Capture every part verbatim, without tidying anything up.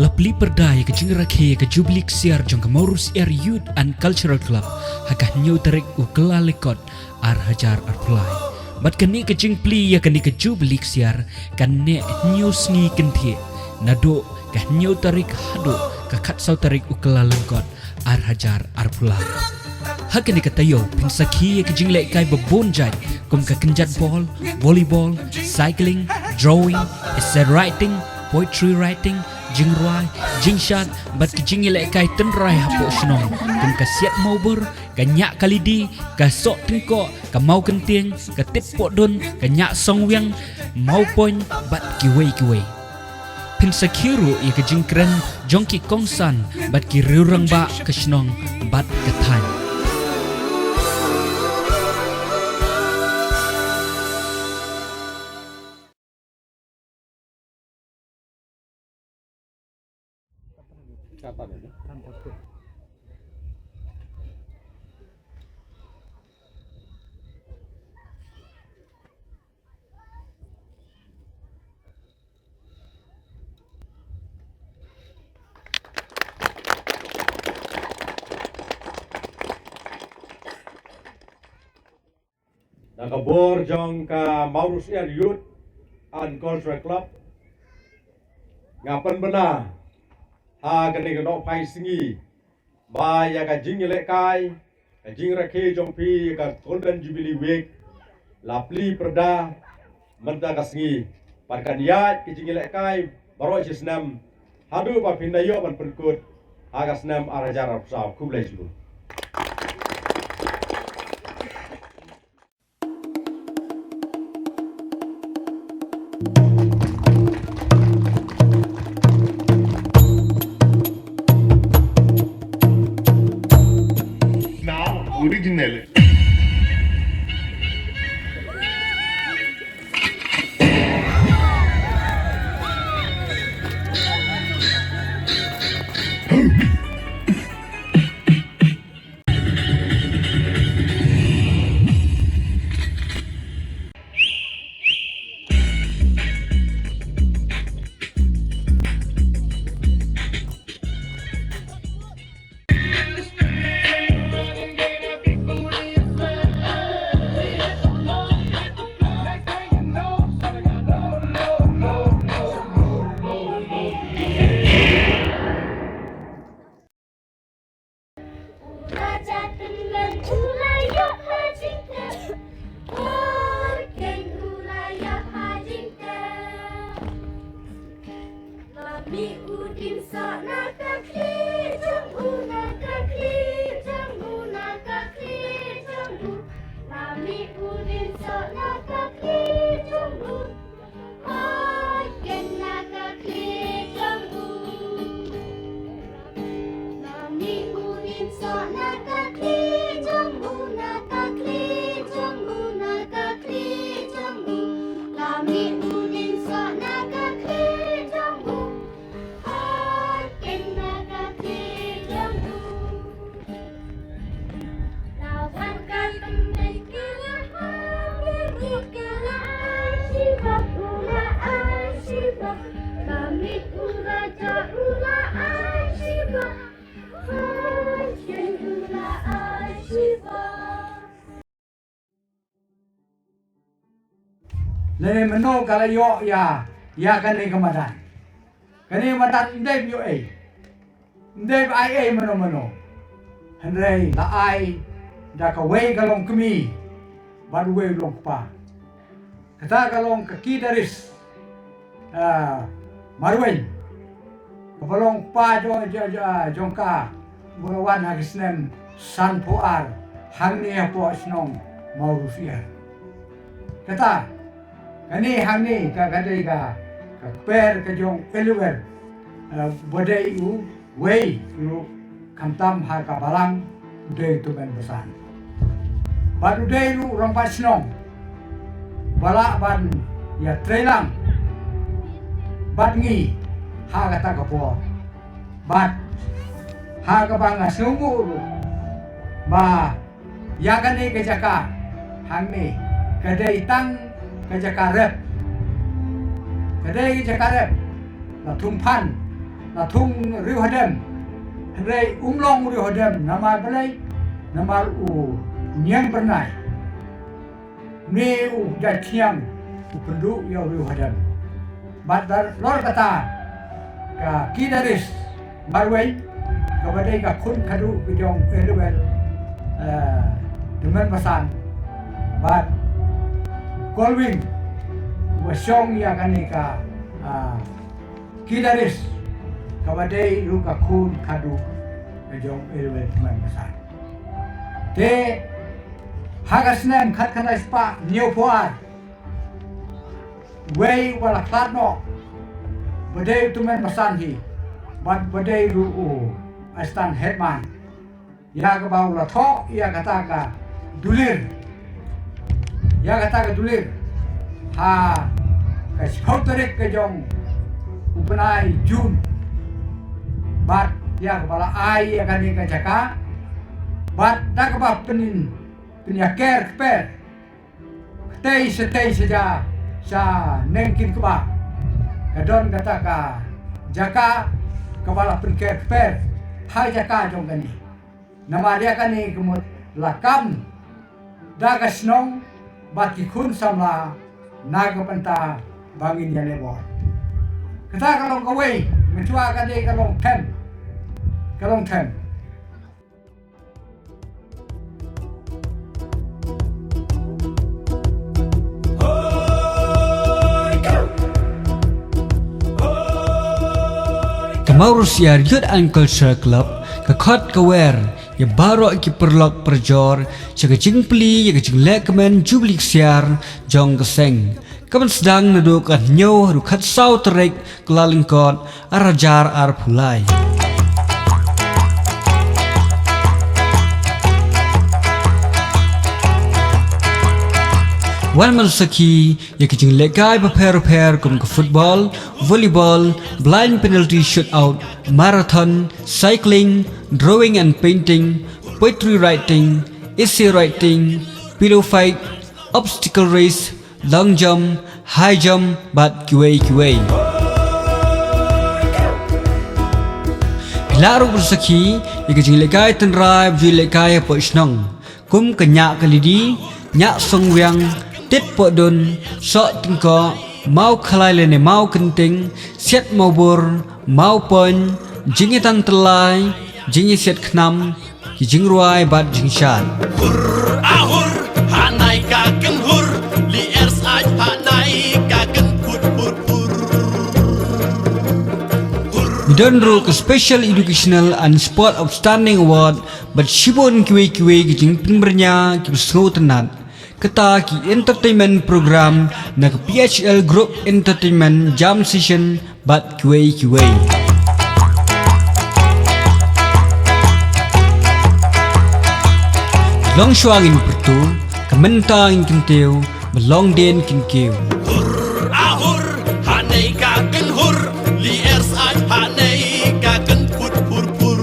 La plie pyrda ïa ka jingrakhe ïa ka Jubilee Ksiar jong ka Mawryngkneng Youth and Cultural Club ha ka hynñiew tarik u Kyllalyngkot ar hajar arphew lai. Bad kane ka jingplie ïa kane ka Jubilee Ksiar kan neh hynñiew sngi kynthieh, naduh ka hynñiew tarik haduh ka khatsaw tarik u Kyllalyngkot ar hajar arphew lai. Ha kane ka taïew phin sakhi ïa ka jinglehkai ba bun jait kum ka kynjat bol, volleyball, cycling, drawing, essay writing, poetry writing, jingrwai, jingshad bad ka jingïalehkai tynrai hapoh shnong kum ka siat mawbur, ka ñiah kalidi, ka soh tyngkoh, ka maw kyntieng, ka tit pohdun, ka ñiah songwiang, maw poiñ bad kiwei kiwei. Phin sakhi ruh ïa ka jingkren jong ki kongsan bad ki riew rangbah ka shnong bad ka thaiñ. Da ka bor jong ka Mawryngkneng Youth and Cultural Club, nga pynbna ha kane ka nohphai sngi ba ïa ka jingïalehkai, ka jingrakhe jong phi ïa ka Golden Jubilee Week la plie pyrda mynta ka sngi. Bad kan ïaid ka jingïalehkai baroh shi snem haduh ba phin da ïoh ban pynkut ha ka snem ar hajar arphew saw. Khublei shibun. Now, original. Lei mynno ka la ïoh ïa, ïa kane ka madan. Kane ka madan ym dei ba ïoh ei. Ym dei ba ai ei mano mano. Hynrei la ai da kawei ka long kmie bad uwei u long kpa. Kata ka long ka Kidaris, ah, Marwein. Kaba long kpa jong, jong, jong, jong ka, ba la wan ha ka snem sanphew ar, hangne hapoh shnong Mawryngkneng. Kata, kane hangne ka, ka dei ka, ka kper ka jong Oliver, eh, ba dei u, wei ruh khamtam ha ka balang u dei u tymmen basan. Bad u dei ruh u rangbah shnong ba lah ban ïatreilang bad ngi ha kata ka por. Bad ha kaba nga sngewnguh ruh ba ïa kane ka jaka hangne ka dei tang ka jaka rep. Ka dei ka jaka rep. La thung phan na thung riew hadem. Hynrei um long riew hadem namar balei? Namar u Niang Byrnai. Ni u da thiang u pynduh ïa u riew hadem. Bad da lor kata ka Kidaris marwei kaba dei ka khun khadduh ka jong Elwel, eh, Tymmen Basan. Bad Kolwing wa shong ïa kane ka, ah, Kidaris kaba dei ruh ka khun khadduh ka jong Elwel Tymmen Basan. Te ha ka snem khatkhyndai spah hynñiewphew ar, wei uba la khlad noh ba dei u Tymmen Basan hi bad ba dei ruh u assistant headman, ïa kaba u la thoh ïa kata ka dulir, ïa kata ka dulir ha ka shiphew tarik ka jong u bnai Jun. Bad ïa kaba la ai ïa kane ka jaka bad da kaba pyn, pynïaker kper. Kata shatei shaja sha Nengkinkba ka don kata ka jaka kaba la pynker kper ha jaka jong kane. Namar ïa kane ka mut la kam da ka shnong bad ki khun samla na ka bynta ba ngin ïaleh bor. Kata ka long kawei, mynta ka dei ka long them. Ka long them. Ka Mawrysiar Youth and Cultural Club ka khot ka wer ïa baroh ki paralok parajor sha ka jingplie ïa ka jingleh kmen Jubili Ksiar jong ka seng. Ka ban sdang naduh ka hynñiew haduh khatsaw tarik Kyllalyngkot, ar hajar arphew lai. Wan ban sakhi ïa ki jinglehkai bapher bapher kum ka football, volleyball, blind penalty shootout, marathon, cycling, drawing and painting, poetry writing, essay writing, pillow fight, obstacle race, long jump, high jump bad kiwei kiwei. Phi lah ruh ban sakhi ïa ki jinglehkai tynrai ba ju lehkai hapoh shnong kum ka ñiah ka lidi, ñiah song wiang, tit pohdun, soh tyngkoh, maw khlai lane maw kynting, siat mawbur, maw poiñ, jingïatang tyllai, jingïasiat khnam, ki jingrwai bad jingshad. Hur a hur, hanai ka kynhur, li er sait hanai ka kynput pur pur. Ngi don ruh ka Special Educational and Sport Outstanding Award bad shibun kiwei kiwei ki jingpynbyrngia kiba sngewtynnat. Kata ki entertainment program na ka P H L Group Entertainment Jam Session bad kiwei kiwei. Long shuwa ngin pyrtu, ka mynta ngin kyntiew, ba long dien kin kiew. Hur a hur, hanei ka kynhur, li er sait hanei ka kynput pur pur.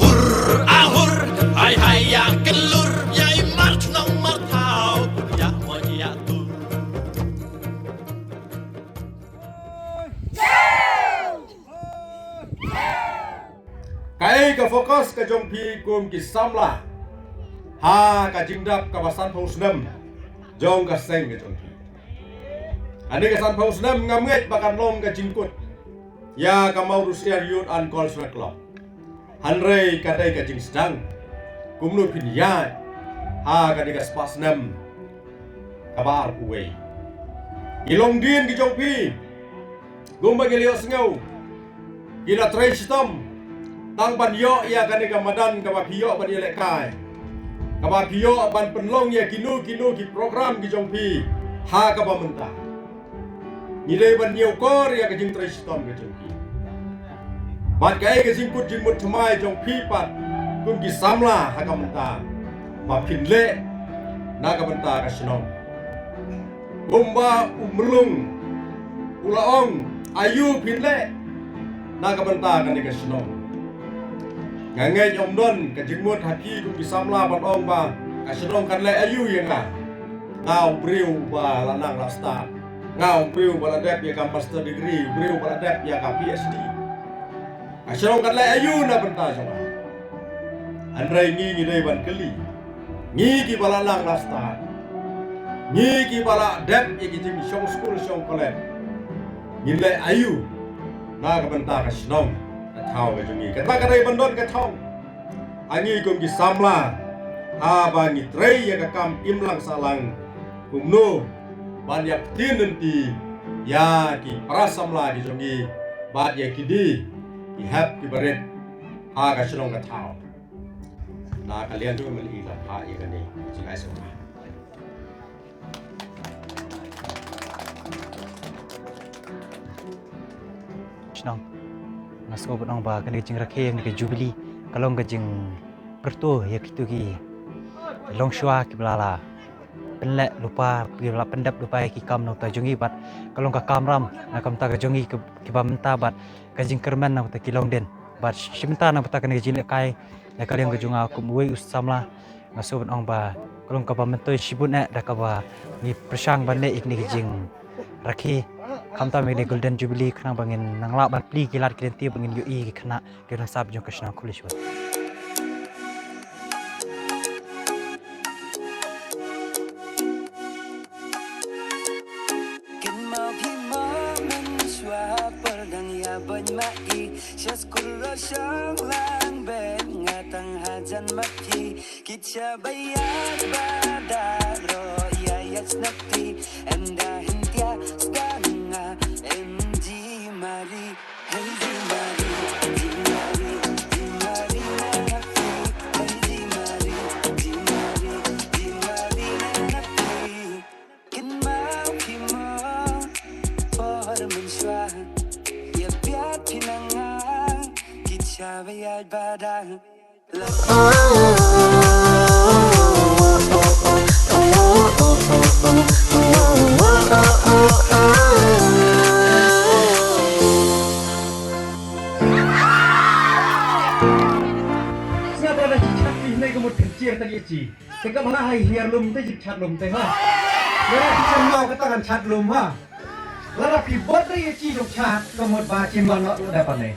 Hur a hur, hai hai ïa kynlur, ïa i mar chnong mar thaw, ïa mo ïa tur. Kaei ka focus ka jong phi kum ki samla ha ka jingdap kaba sanphew snem jong ka seng ka jong phi? Kane ka sanphew snem ngam ngeit ba kan long ka jingkut ïa ka Mawrysiar Youth and Cultural Club. Hynrei ka dei ka jingsdang kumno phin ïaid ha kane ka spah snem kaba arphew wei. Ki longdien ki jong phi kumba ngi la ïohsngew, ki la trei shitom tang ban ïoh ïa kane ka madan kaba phi ïoh ban ïalehkai, kaba phi ïoh ban pynlong ïa kino kino ki program ki jong phi ha kaba mynta. Ngi dei ban ñiewkor ïa ka jingtrei shitom ka jong phi. Bad kaei ka jingkut jingmut thymmai jong phi pat kum ki samla ha ka mynta ba phin leh na ka bynta ka shnong? Kumba u Mlung u la ong, aïu phin leh na ka bynta kane ka shnong? Nga ngeit ym don ka jingmut ha ki kum ki samla ban ong ba ka shnong kan leh aïu ïa nga, nga u briew ba la nang la stad. Nga u briew ba la dep ïa ka master degree, u briew ba la dep ïa ka P H D. Ka shnong kan leh aïu na bynta jong nga? Hynrei ngi ngi dei ban kylli. Ngi kiba la nang la stad, ngi kiba la dep ïa ki jingshong skul shong college, ngin leh aïu na ka bynta ka shnong ka thaw ka jong ngi? Kata ka dei ban don ka thong ha ngi kum ki samla, haba ngi trei ïa ka kam imlang sahlang, kumno ban ïa ktien lynti ïa ki para samla ki jong ngi bad ïa kine ki hep ki barit ha ka shnong ka thaw. Na ka liang jong me i la phah ïa kane ka jingai sngewbha. Shnong, nga sngewbha ban ong ba kane ka jingrakhe ïa kane ka jubili ka long ka jingpyrto ïa kito ki longshuwa kiba la la pynleh lypa, kiba la pyndep lypa ïa ki kam na ka bynta jong ngi bad ka long ka kamram na ka bynta ka jong ngi ki, kiba mynta bad ka jingkyrmen na ka bynta ki longdien. Bad shi bynta na ka bynta kane ka jinglehkai na ka liang ka jong nga kum uwei u samla, nga sngewbha ban ong ba ka long kaba myntoi shibun eh da kaba ngi pyrshang ban leh ïa kine ki jingrakhe, khamtam ïa kine Golden Jubilee, khnang ba ngin nang lah ban plie ki lad ki lynti ba ngin ïohi ki khynnah ki rynsan jong ka shnong khublei shibun. Kynmaw phi mo mynshuwa por dang ïa bun ma i, sha skul ruh shong lang bad nga tang hajan ma phi. Kit shaba ïaid ba da ruh ïa ïaid sngap phi. Ynda hyntia sdang nga em ji mari. Hei ji mari, ji mari, ji mari na na phi. Hei ji mari, ji mari, ji mari na na phi. Kynmaw phi mo por mynshuwa, ïa phi na nga. Kit shaba ïaid ba da. Sngap lada jingchat phi hynrei ka mut phin chier tang ïa chi. Te ka ma nga hai hiar lum te jingchat lum te ha. Lada phi sngewbha kata kan chat lum ha. Lada phi bot re ïa chi jong chat ka mut ba chin wan noh da pa ne.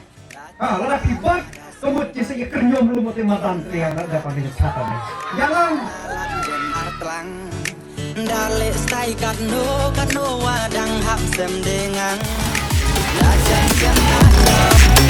Ha, lada phi bot ka mut chi sa ïa kyrñiom lum te madan te ïa da pa ne jong chat pa ne. Ïa lang. Dale stai katno katno wa dang hap sem dengan. La sem sem katno.